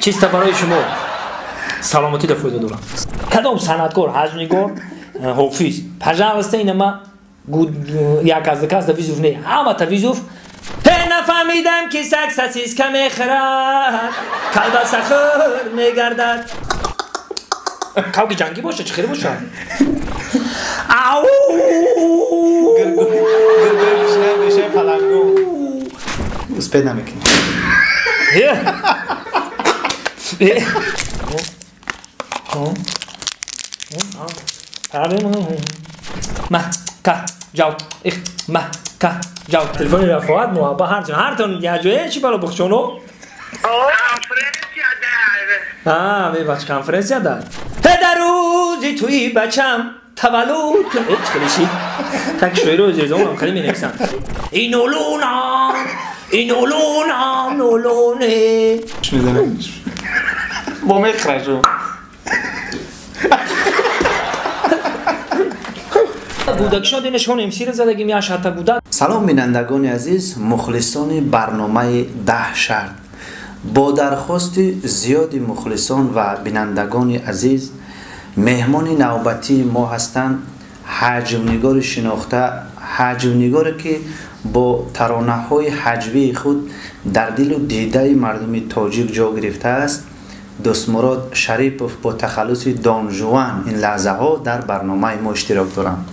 Чиста барои шумо саломатӣ да фоида дорам. Кадом санъаткор, ҳаҷнигор, ҳофиз, пожалуйста, ина ма як аз кас да визуф не, ҳамата визуф. Нафаҳмидам, ки саг сосиска мехӯрад, колбасахӯр мегардад. Кавги ҷангӣ боша, чӣ хеле боша? Ау! Успеть намекунӣ. Ма ка ҷав их ма ка ҷав телефони Рафоат муҳабба ҳарчон ҳартон яҷое чӣ бало бухчоно? Мебахш, конференсия дар дар рӯзи туи бачам таваллуд чӣ хеле так шоиро зирзамонам хеле менависанд. Инолунам, инолунам, нолоне. Бо мехӯрашу. Гудакшон динашон МС-ро задагим я шарта гудак. Салом, бинандагони азиз, мухлисони барномаи 10 шарт. Бо дархости зиёди мухлисон ва бинандагони азиз, меҳмони навбатии мо ҳастанд ҳаҷвнигори шинохта, ҳаҷвнигоре, ки бо таронаҳои ҳаҷвии худ дар дилу дидаи мардуми тоҷик ҷо гирифтааст. Дӯстмурод Шарипов бо тахаллуси Донжуан ин лаҳзаҳо дар барномаи мо иштирок доранд.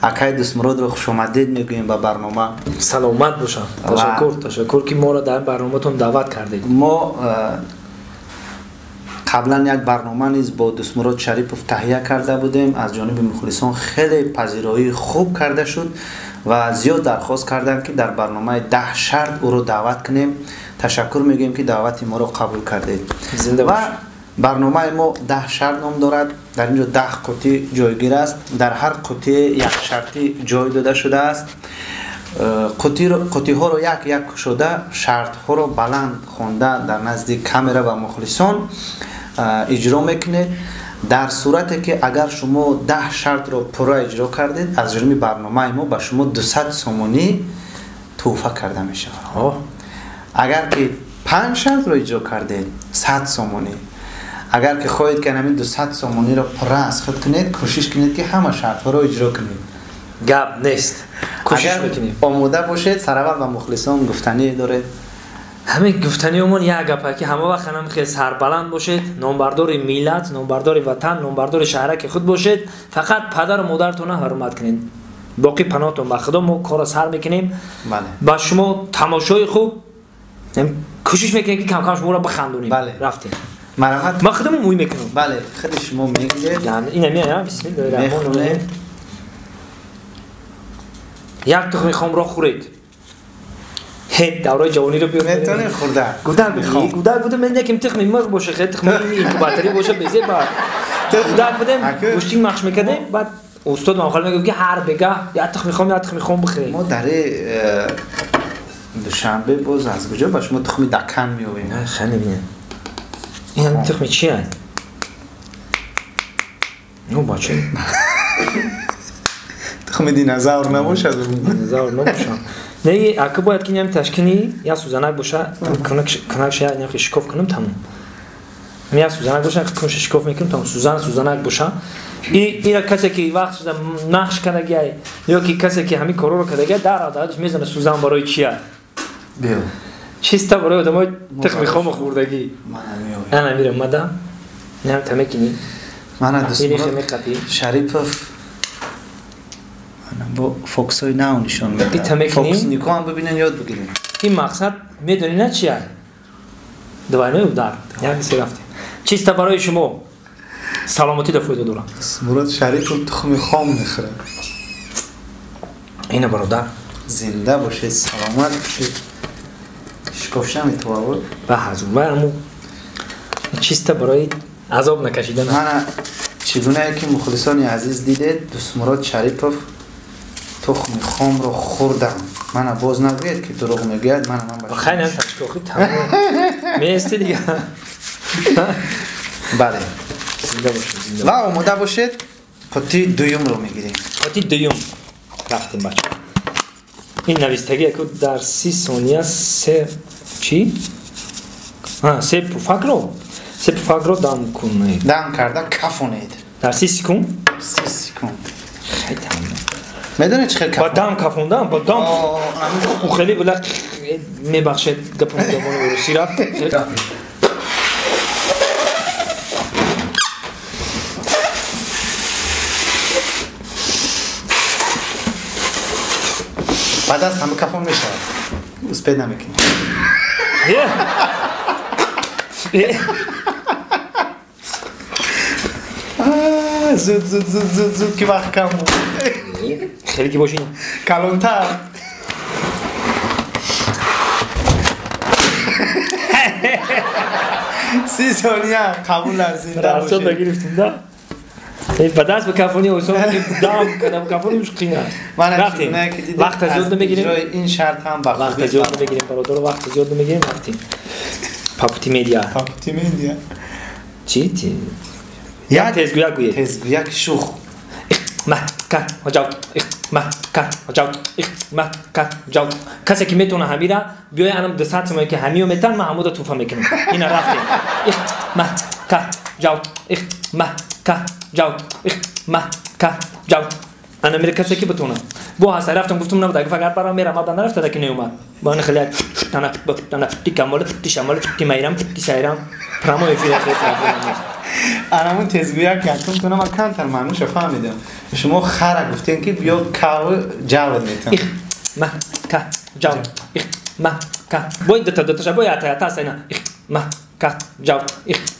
Акай Дӯстмуродро хушомадед мегӯем ба барнома. Саломат бошам. Ташаккур, ташаккур, ки моро дар барноматон даъват кардед. Мо қаблан як барнома низ бо Дӯстмурод Шарипов таҳия карда будем. Аз ҷониби мухлисон хеле пазироии хуб карда шуд ва зиёд дархост карданд, ки дар барномаи 10 шарт ӯро даъват кунем. Ташаккур мегӯем, ки даъвати моро қабул кардед. Ва барномаи мо 10 шарт ном дорад. Дар ин ҷо 10 қутӣ ҷойгир аст. Дар ҳар қутие як шартӣ ҷой дода шудааст. Қутиҳоро як як кушода, шартҳоро баланд хонда, дар назди камера ва мухлисон иҷро мекунед. Дар сурате ки агар шумо 10 шартро пурра иҷро кардед, аз ҷониби барномаи мо ба шумо 200 сомонӣ тӯҳфа карда мешавад. Агар ки 5 шартро иҷро кардед, 100 сомонӣ. Агар ки хоҳед, ки ҳамин 200 сомониро пурра аз худ кунед, кӯшиш кунед, ки ҳама шартҳоро иҷро кунед. Гап нест, кӯшиш мекунем. Омода бошед. Сараввал ба мухлисон гуфтанӣ доред? Ҳамин гуфтаниёмон як гапа, ки ҳама вақт ҳанам хел сарбаланд бошед, номбардори миллат, номбардори ватан, номбардори шаҳраки худ бошед. Фақат падару модаратонро ҳурмат кунед. Боқӣ паноҳтон ба Худо. Мо корро сар мекунем. Ба шумо тамошои хуб. Кӯшиш мекунем, ки камкам шуморо бихандонем. Рафтем. Марҳамат. Ман худам мӯй мекунам. Бале, худи шумо мегиред. Ина меоям. Бисмиллоҳи раҳмони раҳим. Як тухми хомро хӯред. Ҳет давраи ҷавониро биёр. Метавонед хӯрда. Гудак гудак будем, неким тухми мурғ боша, хе тухми инкубаторӣ боша, безе ба гудак будем, гӯштин махш мекардем, баъд устод мамхал мегуфт, ки ҳар бегаҳ як тухми хом, як тухми хом бихӯред. Мо дар Душанбе боз аз куҷо ба шумо тухми дакан меёбем? Хеле бинед. Ин тухми чи аст? Ну, бача. Тухми динозавр набошад? Динозавр набошад. Не, ака бояд ки ням ташкини, я сӯзанак боша, кунакша я ням шикоф кунам, тамом. Я сӯзанак боша, кунша шикоф мекунам, тамом. Сӯзан сӯзанак боша. И ира касе ки вақт шуда нақш кардагиай, ё ки касе ки ҳамин корро кардагиай, дар ададаш мезана сӯзан барои чия. Биё. Чиста барои одамои тухми хому хӯрдагӣ. Ана мирам мада. Ням тамекини. Мана Дӯстмурод Шарипов бо фокусҳои нав нишон медиҳад. Фокуснико ҳам бибинен, ёд бигирем. Ин мақсад медонӣ на чия? Двойной удар. Як се рафтем. Чиста барои шумо саломатӣ да фоида дорад. Мурод Шарипов тухми хом мехӯрад. Ина, бародар. Зинда бошед, саломат бошед. Шикофша метавонад? Ба ҳазур. Аму чиста барои азоб накашидан. Мана чӣ гунае ки мухлисони азиз дидед, Дӯстмурод Шарипов тухми хомро хӯрдам. Мана боз нагӯед, ки дурӯғ мегӯяд. Мана ман ба хайнам ташкохи тамом. Меисти дига. Бале. Зинда бошед, зинда. Ва омода бошед, қуттии дуюмро мегирем. Қуттии дуюм. Рафтем, бача. Ин навистагӣ яку дар 30 сония се чӣ? Се пуфакро? Се пуфакро дам кунед. Дам карда кафонед. Дар 30 секунд? 30 секунд. Медонед чӣ хел кафон? Ба дам кафондан, ба дам. Хеле била мебахшед гапам забони русӣ рафт. Баъд аз ҳама кафон мешавад. Успед намекунӣ. Зуд зуд зуд зуд зуд ки вақт кам буд. Хеле ки бошин. Калонтар. 30 сония қабул аст, зинда бошед. Расо гирифтем да? Ба даст ба кафони осон ки дам кардам кафони мушкил аст. Рафтем. Вақт зиёд намегирем. Иҷрои ин шарт ҳам ба вақт зиёд намегирем бародар, вақт зиёд намегирем, рафтем. Папути медиа. Папути медиа. Чӣ? Як тезгӯяк гӯед. Тезгӯяк шух. Ма ка ҷав ма ка ҷав ма ка ҷав. Касе ки метавона ҳамира биёя анам 200 сомон ки ҳамиё метан ман ҳамуда туҳфа мекунам. Ина рафтем. Ма ка ҷав ма ка ҷав ма ка ҷав. Ана мера касе ки битона. Бо ҳаста рафтам гуфтам набуда агар фақат барам мерам абдан нарафта ки неомад. Ба ана хеле тана тана ти камол ти шамол ти майрам ти сайрам. Прямой эфир хеле. Анамун тезгӯяк якум кунам ман камтар маънуша фаҳмидам. Шумо хара гуфтем ки биё кав ҷавд метам. Ма ка ҷав ма ка. Бой дата даташа бой ата ата сайна. Ма ка ҷав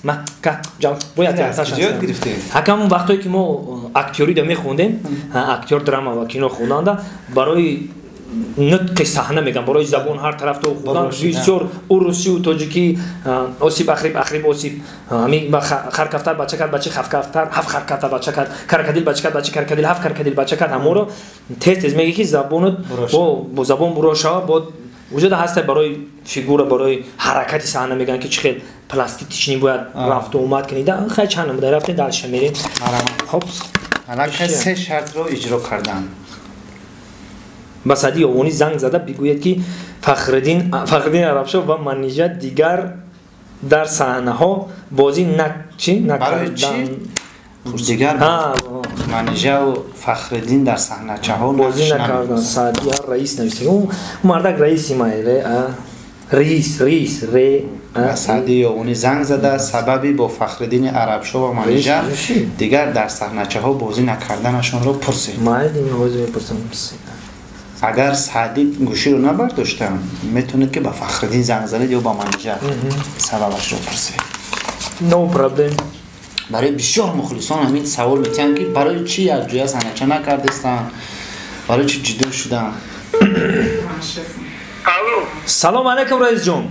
ма ка ҷав. Бой ата ата ша. Зиёд гирифтем. Ҳакам вақтое ки мо актёри да мехондем, актёр драма ва кино хонданда барои нутқи саҳна мегам, барои забон ҳар тараф то хондан бисёр урусию тоҷикӣ осиб ахриб ахриб осиб ами харкафтар бача кард бача хафкафтар ҳафт харкафтар бача кард крокодил бача кард бача крокодил ҳафт крокодил бача кард. Ҳаморо тез тез мегӣ ки забонот бо забон буро шава, бо вуҷуда ҳаста барои фигура, барои ҳаракати саҳна меган ки чӣ хел пластични бояд рафту омад кунида. Хай чанд намуда рафтем, дальше мерем. Хоб, аллакай се шартро иҷро кардам. Ба Саъди Овонӣ занг зада бигӯяд ки Фахриддин Арабшоҳ ва Манижа дигар дар саҳнаҳо бозӣ накарданд. Дигар Манижаву Фахриддин дар саҳначаҳо бозӣ накарданд. Саъди раис нависта. Мардак раиси ма раис раис ре. Ба Саъди Овонӣ занг зада сабаби бо Фахриддини Арабшоҳ ва Манижа дигар дар саҳначаҳо бозӣ накарданашонро пурсид. Майли ҳозир мепурсам. Агар Саъди гӯширо набардоштам, метавонед ки ба Фахриддин занг занед ё ба Манижа сабабашро пурсед. No problem. Барои бисёр мухлисон ҳамин савол метиҳанд ки барои чӣ якҷоя саҳнача накардестанд, барои чӣ ҷудо шуданд. Салом алайкум раисҷон.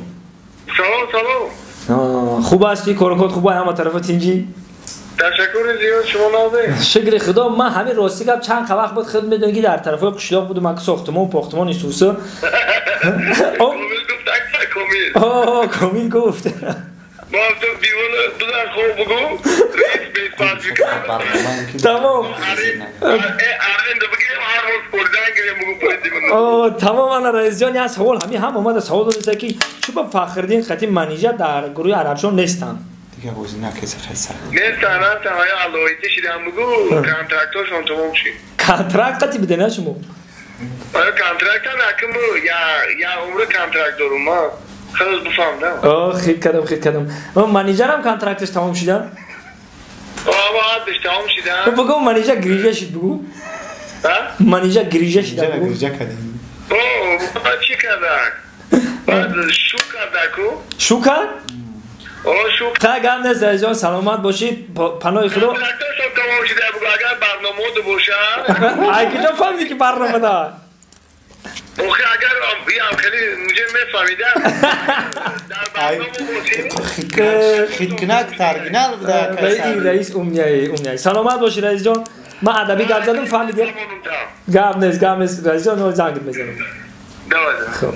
Салом салом. Хуб ҳастӣ? Корукот хуб ҳама тарафа тинҷӣ? Ташаккури зиёд, шумо нозед. Шукри худо. Ман ҳамин рости гап чанд вақт буд худ медонӣ ки дар тарафҳои қишлоқ будум, ак сохтумон похтумон исуса. Комил гуфт, акса комил. О, комил гуфт. Ма ту дивона бизан хоб бугу, раис беспарчи. Тамом. Аренда бигирем, ҳар рӯз хӯрдан гирем бугу пули дивона. О, тамом ана раисҷон, як савол ҳамин ҳам омада савол додааст ки чӣ ба Фахриддин қати Манижа дар гурӯҳи Арабшоҳ нестанд? Дига бозӣ накеса хеса. Нестан, нестан, ҳая алоҳида шидам бугу, контрактошон тамом шид. Контракт қати биде на шумо? Ая контракта накуму, я умра контракт дорум ма. Хеле бифаҳмдам. О, хит кардам, хит кардам. Манижарам контракташ тамом шида? О, ҳаддаш тамом шида. Бугу Манижа грижа шид бугу. Ҳа? Манижа грижа шида бугу. Грижа кардем. О, чӣ кардак? Баъд шу кардаку? Шу кард? Та гап нест раисҷон, саломат бошӣ, паноҳи худо. Контракташон тамом шида бугу, агар барномао ду бошад. Ай куҷо фаҳмидӣ ки барнома дорад? Охи агар ям хеле муҷа мефаҳмидам. Дар барнома бошӣ. Хиткунак таргинал буда. Раис умняй, умняй. Саломат бошӣ раисҷон. Ман адабӣ гап задам, фаҳмидӣ? Гап нест, гап нест раисҷон, занг мезанам. Давай. Хуб.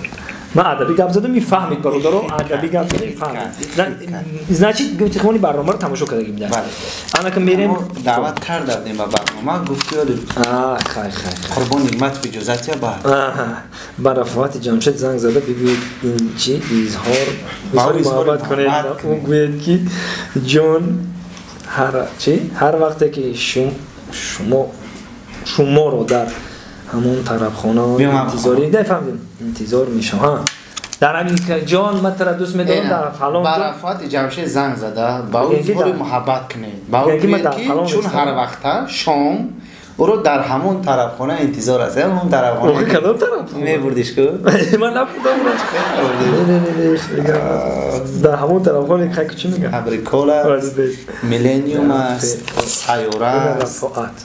Ман адаби гап задам, мефаҳмид бародаро, адаби гап задам, мефаҳмид. Значит, гуфтихони барномаро тамошо карда гибда. Анака мерем даъват карда будем ба барнома, гуфти ёли. Хай хай. Қурбон Ниъматов иҷозат ба. Ба Рафоати Ҷамшед занг зада бигӯед ин чи изҳор муҳаббат кунед. Ӯ гӯяд ки ҷон ҳар чи ҳар вақте ки шуморо дар ҳамон тарабхона интизорӣ фаҳмидем, интизор мешавам. Дар ҳамин ҷон ман тура дӯст медорам, дар фалон ба Рафоати Ҷамшед занг зада ба ӯ изҳори муҳаббат кунед, ба ӯ гӯед ки чун ҳар вақта шом ӯро дар ҳамон тарабхона интизор аст. Ҳамон тарабхона охи кадом тарабхона мебурдиш ку? Ман набурдам. Не не не, дар ҳамон тарабхона ки чӣ мегӯяд? Абрикол аст, Миллениум аст, Сайёра аст. Рафоат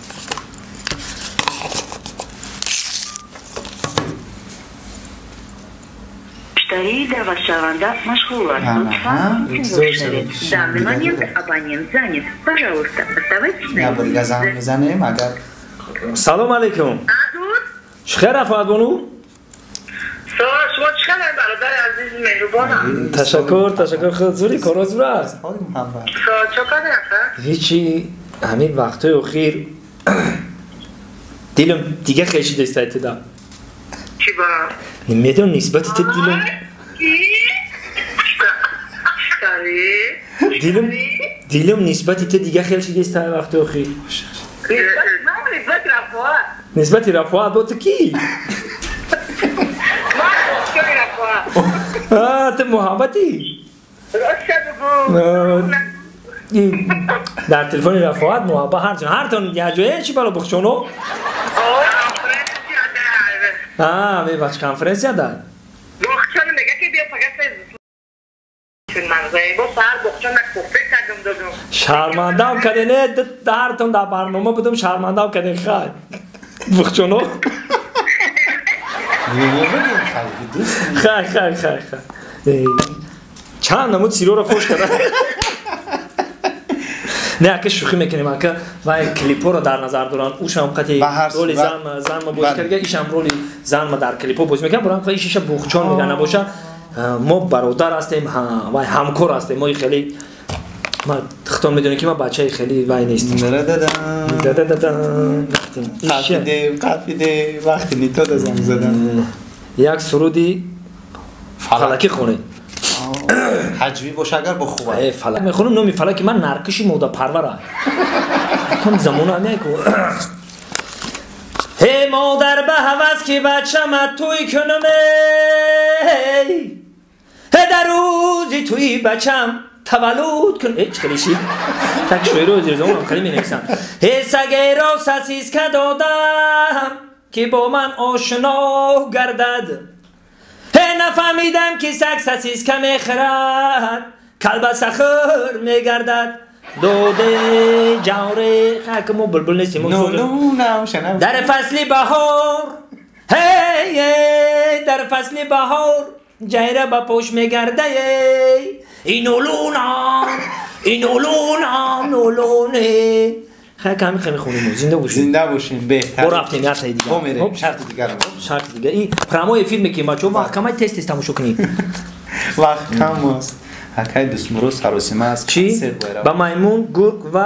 даъватшаванда машғул аст. Лутфан интизор шавед. Данный момент абонент занят. Пожалуйста, оставайтесь на линии. Занг мезанем агар. Салом алейкум. Чӣ хел Рафоат бону? Шумо чӣ хел бародари азизи меҳрубонам? Ташаккур, ташаккур. Худ зури коро зур аст. Чо кардем ака? Ҳечи, ҳамин вақтҳои охир дилам дига хешидест айтида. Чӣ ба? Намедонам нисбати ту дилам дилам нисбати ту дига хел шидест ҳар вақти охир. Нисбати Рафоат бо ту кӣ? Ту муҳаббатӣ? Дар телефони Рафоат муҳаббат ҳартон якҷоя чӣ бало бухчоно? Мебахш, конференсия дар? Шармандаам кардем, не ҳартон дар барнома будам, шармандаам кардем. Хай бухчоно. Хай хай хай хай. Чанд намуд сироро фош карда. Не, ака шӯхӣ мекунем, ака вай клипҳоро дар назар доранд. Ушам қати роли занма бозӣ карда, ишам роли занма дар клипҳо бозӣ мекунад. Бурам ишиша бухчон мегӯяд, набоша мо бародар ҳастем, вай ҳамкор ҳастем. Мо хеле ман худтон медонед ки ман бачаи хеле вай нестам. Қафиде вақти нитода занг задан. Як суруди фалакӣ хонед. Ҳаҷвӣ боша агар бо хуб аст. Фалак мехонам, номи фалаки ман Наркиши модарпарвар аст. Кам замона ҳам ку. Ҳей модар, ба ҳавас ки бачама туй кунам, эй дар рӯзи туи бачам таваллуд кун. Чӣ хелиши? Так шоиро зирзамонам хеле менависам. Ҳей сагеро сосиска додам ки бо ман ошно гардад. Ҳей нафаҳмидам ки саг сосиска мехӯрад, калбаса хӯр мегардад. Доде ҷавре хаки мо булбул нестем. Дар фасли баҳор, ҳей дар фасли баҳор ҷайра ба пош мегардае. Инулунам, инулунам, нулуне. Хай ками хами хонем, зинда бошем. Зинда бошем, беҳтар. Бо рафтем як шарти дигар. Бо мерем, шарти дигар. Шарти дигар. Ин прямой эфир мекунем, бачаҳо, вақт камай тез тез тамошо кунед. Вақт кам аст. Ҳакай Дӯстмурод саросима аст. Чӣ? Ба маймун, гург ва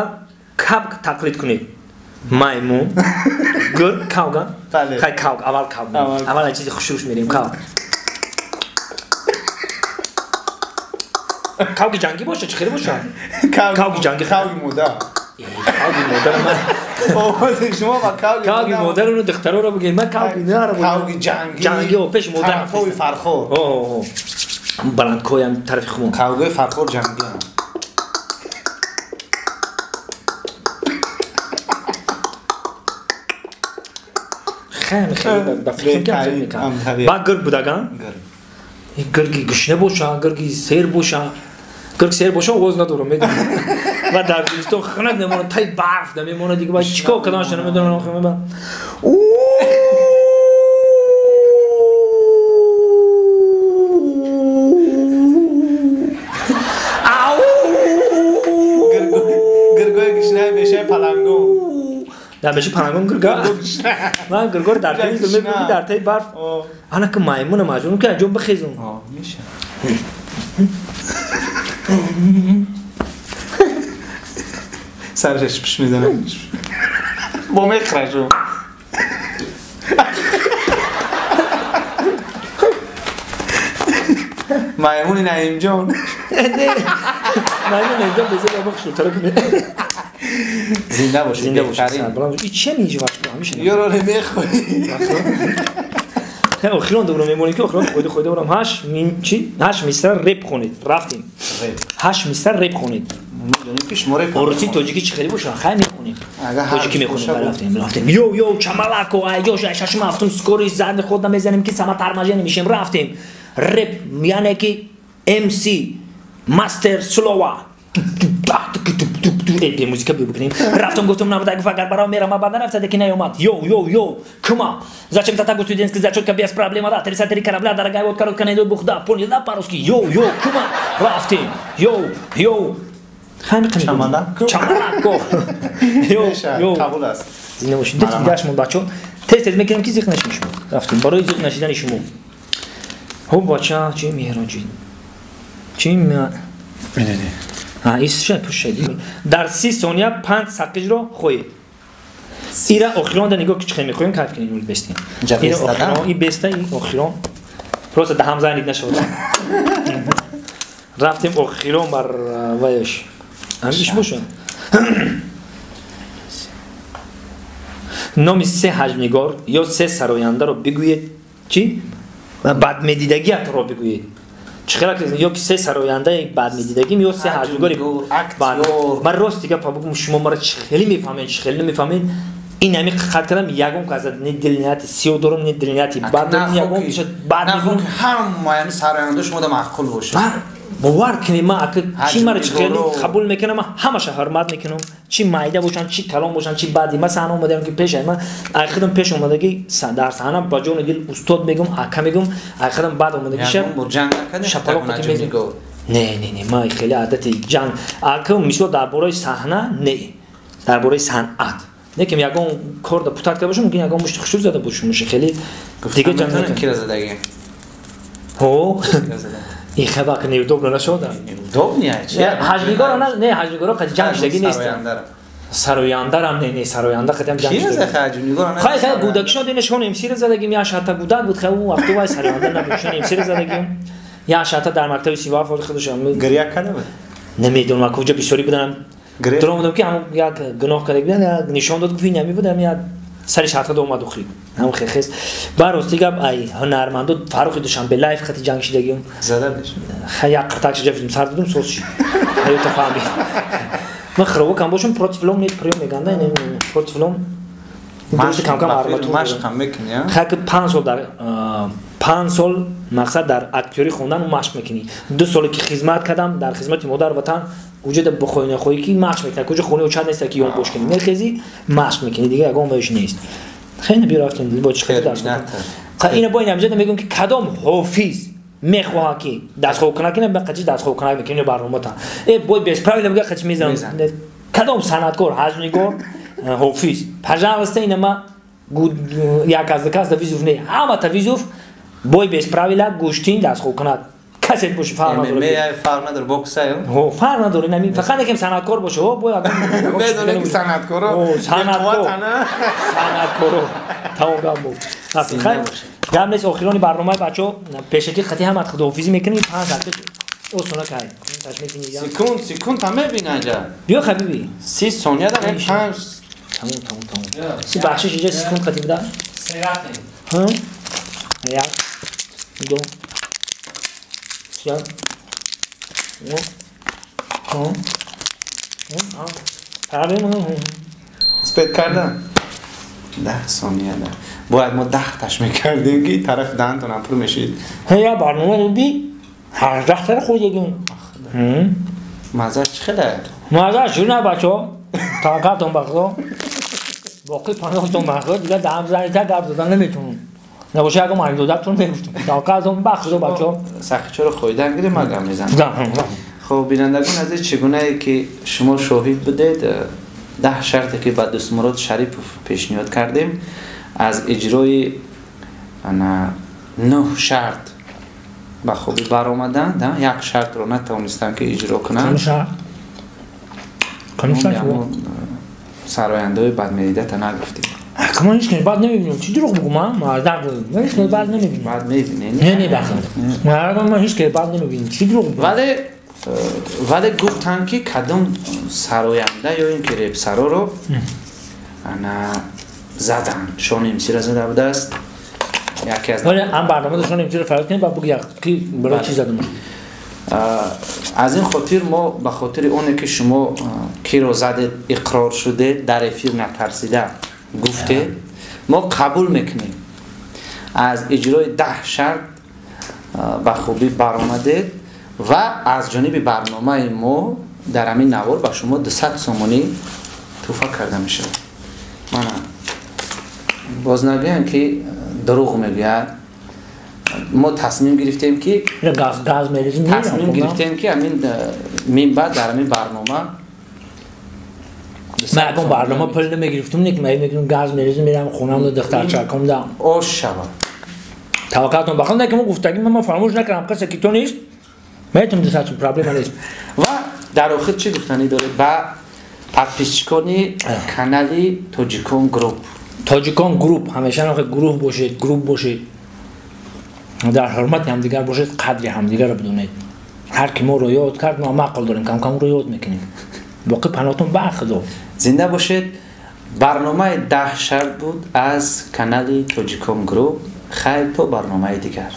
кабк тақлид кунед. Маймун, гург, кавга. Хай кавг, аввал кавг. Аввал чизи хушрӯш мерем, кавг. Кавги ҷангӣ боша, чӣ хеле боша? Кавги ҷангӣ. Кавги модар. Кавги модар ман. Овози шумо ба кавги кавги модар уну духтароро бигӯед. Ман кавги наро. Кавги ҷангӣ. Ҷангӣ о пеш модар. Тарафҳои Фархор. О. Баландкоям тарафи хумон. Кавгои Фархор ҷангӣ. Хеле хеле ба фикр кам мекунам. Ба гург будаган? Гург. Гурги гушна боша, гурги сер боша. Гург сер боша овоз надорам, медонам. Ва дар зимистон хунак мемонад, таи барф намемонад, дига баъд чикор карданашро намедонам. Гургои гушнаи бешаи палангон. Дар беши палангон гурга. Ман гургор дар таи мебинам дар таи барф. Ана ки маймуна маҷбурам ки анҷом бихезам. Меша. Сараш пиш мезанад. Бо мехрашу. Маймуни Наимҷон. Маймун Наимҷон безор бахшу тарак. Зинда бошед. Зинда бошед. И че меҷи вақт ҳамеша. Ёро мехоҳӣ. Охирон добро мемонем ки охирон хойда хойда бурам 8 мисра реп хонед. Рафтем. 8 мисра реп хонед. Медонем ки шумо реп. Орусӣ тоҷикӣ чӣ хеле бошад? Хай мехонем. Тоҷикӣ мехонем. Рафтем, рафтем. Йо йо чамалако ай ё шашум ҳафтум скори зад худна мезанем ки сама тармажени мешем. Рафтем. Реп яъне ки MC Мастер Слова. Музика бикунем. Рафтам гуфтам набуда гуфт агар барам мерам баъдан рафта ки наёмад. Йо йо йо кума. Зачем та так студентский зачетка без проблема да 33 корабля дорогая вот коротко найду бухда. Понял да по-русски. Йо йо кума. Рафтем. Йо йо. Чамалако. Чамалако. Йо йо. Қабул аст. Зинда бошед. Дигашмон бачо. Тез тез мекунем ки зиқ нашин шумо. Рафтем барои зиқ нашидани шумо. Хуб бача чи меҳроҷин. Чи не. Исша пушед. Дар 30 сония 5 сақиҷро хоҳед. Ира охирон да нигоҳ ки чӣ мехоҳем кайф кунем ул бестем. Ира охирон и беста и охирон. Просто да ҳамза нид нашавад. Рафтем охирон бар ваяш. Ҳамиш бошад. Номи се ҳаҷмнигор ё се сарояндаро бигӯед чӣ? Бадмедидагиатро бигӯед. Чӣ хела ё ки се сарояндаи бадмедидагим ё се ҳаҷмнигори актёр. Ман рост дига бигӯм шумо маро чӣ хеле мефаҳмед, чӣ хеле намефаҳмед. Ин ҳами қат кардам ягон кас не дилнияти сиёҳ дорам, не дилнияти бад дорам, ягон каша бад мегӯм. Ҳама ҳами сароянда шумо да маъқул бошад. Бовар кунед ман ака чӣ маро чӣ хеле қабул мекунам, ман ҳамаша ҳурмат мекунам. Чӣ майда бошанд, чӣ калон бошанд, чӣ бади. Ман саҳна омадаам ки пеш ман ай худам пеш омадагӣ дар саҳна ба ҷони дил устод мегӯм, ака мегӯм, ай худам бад омадагиша. Шапалоқ мезанам. Не, не, не, ман хеле одати ҷанг. Ака мисол дар бораи саҳна не, дар бораи санъат. Не ки ягон кор да путат карда бошам, мумкин ягон мушти хушур зада бошам, хеле дига ҷанг накунам. Кира задагӣ? Ҳо. Ин хабар ки неудобно нашуда. Неудобно чи? Ҳаҷмнигоро не, ҳаҷмнигоро қати ҷанг шудагӣ нест. Сарояндарам не, не, сароянда қати ҳам ҷанг шудагӣ. Ки ҳаҷмнигоро? Хай, хай, гудакшон динашон МС-ро задагим, як шарта гудак буд, хай он вақт вай сароянда набуд, шон МС-ро задагим. Як шарта дар мактаби 37 ҳоли худашам. Гиря карда буд? Намедонам, куҷо бисёрӣ будам. Даромадам ки ҳам як гуноҳ карда будам, як нишон дод, гуфт ин ҳами буд, ҳам як сари шарта омад охир. Ҳам хехес. Бар рости гап ай ҳунармандо Фаррухи Душанбе лайф хати ҷанг шидагим. Зада беш. Хай як қиртак шида сар додум соз шид. Ҳаёта фаҳмид. Ман хирово кам бошам против лом нет приём меганда, ин против лом. Дурусти кам кам арматур. Машқ ҳам мекунӣ, а? Хай ки 5 сол дар 5 сол мақсад дар актёрӣ хондан машқ мекунӣ. 2 соле ки хизмат кардам дар хизмати модар ватан куҷо да бихоҳӣ нахоҳӣ ки машқ мекунӣ. Куҷо хонаи очат нест ки ён бош кунӣ. Мехезӣ машқ мекунӣ, дига ягон вайш нест. Хеле биё рафтем бо чӣ хеле дарс. Ина бо ин ҳамҷода мегӯям ки кадом ҳофиз мехоҳад ки дастхоб кунад, ки ба қачи дастхоб кунад мекунӣ барномата. Э бой без правила мега қачи мезанам. Кадом санъаткор, ҳаҷмнигор, ҳофиз. Пожалуйста, ина ма як аз кас да визуф не. Ҳамата визуф бой без правила гӯштин дастхоб кунад. Касе боши фарқ надорад. ММА фарқ надорад, бокс аю? Ҳо, фарқ надорад. Ин ҳамин фақат якем санъаткор боше. Ҳо, бой медонем ки санъаткоро. Ҳо, санъаткор. Санъаткоро. Тамом гап буд. Хай, гап нест охирони барномаи бачо пешакӣ хати ҳамат худоҳофизӣ мекунем 5 дақиқа осона кай. Секунд, секунд ҳам мебинад ҷа. Биё хабиби. 30 сония дар 5. Тамом, тамом, тамом. Си бахшиш инҷа секунд хати буда. Серате. Ҳа? Як, ду, се, ҳо, ҳо, Спет кардан. 10 сония да. Бояд мо 10 таш мекардем ки тараф даҳантон пур мешид. Ҳа, я барнома дуди 18 тара хӯрдагим. Маззаш чӣ хеле? Маззаш ширина бачо. Таваккалтон ба Худо. Боқӣ паноҳтон ба Худо, дигар даҳам занита гап задан наметавонам. Набоша ягон анекдотатон мегуфтам. Таваккалтон ба Худо бачо. Сахичоро хӯридан гирем ман гап мезанам. Хоб бинандагон азиз, чӣ гунае ки шумо шоҳид будед, 10 шарте ки ба Дӯстмурод Шарипов пешниҳод кардем, аз иҷрои 9 шарт ба хубӣ баромаданд, як шартро натавонистанд ки иҷро кунанд. Сарояндаҳои бадмедидата нагуфтем. Ман ҳеч кани бад намебинам. Чӣ дурӯғ бугум? Мардак, ман ҳеч кани бад намебинам. Бад мебинӣ? Не, не, бахм. Ман ҳеч кани бад намебинам. Чӣ дурӯғ бугум? Вале гуфтанд ки кадом сароянда ё ин ки репсароро ана заданд. Шони МС-ро зада будааст. Яке аз вале ам барномада Шони МС-ро фарёд кунем, баъд бугӯ ки барои чӣ задам. Аз ин хотир мо ба хотири оне ки шумо киро задед, иқрор шудед, дар эфир натарсида гуфтед, мо қабул мекунем. Аз иҷрои 10 шарт ба хубӣ баромадед ва аз ҷониби барномаи мо дар ҳамин навор ба шумо 200 сомонӣ тӯҳфа карда мешавад. Мана боз нагӯянд ки дурӯғ мегӯяд. Мо тасмим гирифтем ки тасмим гирифтем ки ҳамин минбаъд дар ҳамин барнома ман ягон барнома пул намегирифтум, не ки ман мегирам газ мерезим, мерам хонам да духтарчакам да ош шавад. Таваккалтон бахам, не ки мо гуфтагӣ ман фаромӯш накардам, касе ки то нест метавонем 200 сом, проблема нест. Ва дар охир чӣ гуфтанӣ доред ба подписчикони канали Тоҷикон Груп? Тоҷикон Груп ҳамеша нохе гурӯҳ бошед, груп бошед, дар ҳурмати ҳамдигар бошед, қадри ҳамдигарро бидонед. Ҳар ки моро ёд кард, мо ақл дорем, кам кам ро ёд мекунем. Боқӣ паноҳтон ба Худо. Зинда бошед. Барномаи 10 шарт буд аз канали Тоҷикон Груп. Хайр то барномаи дигар.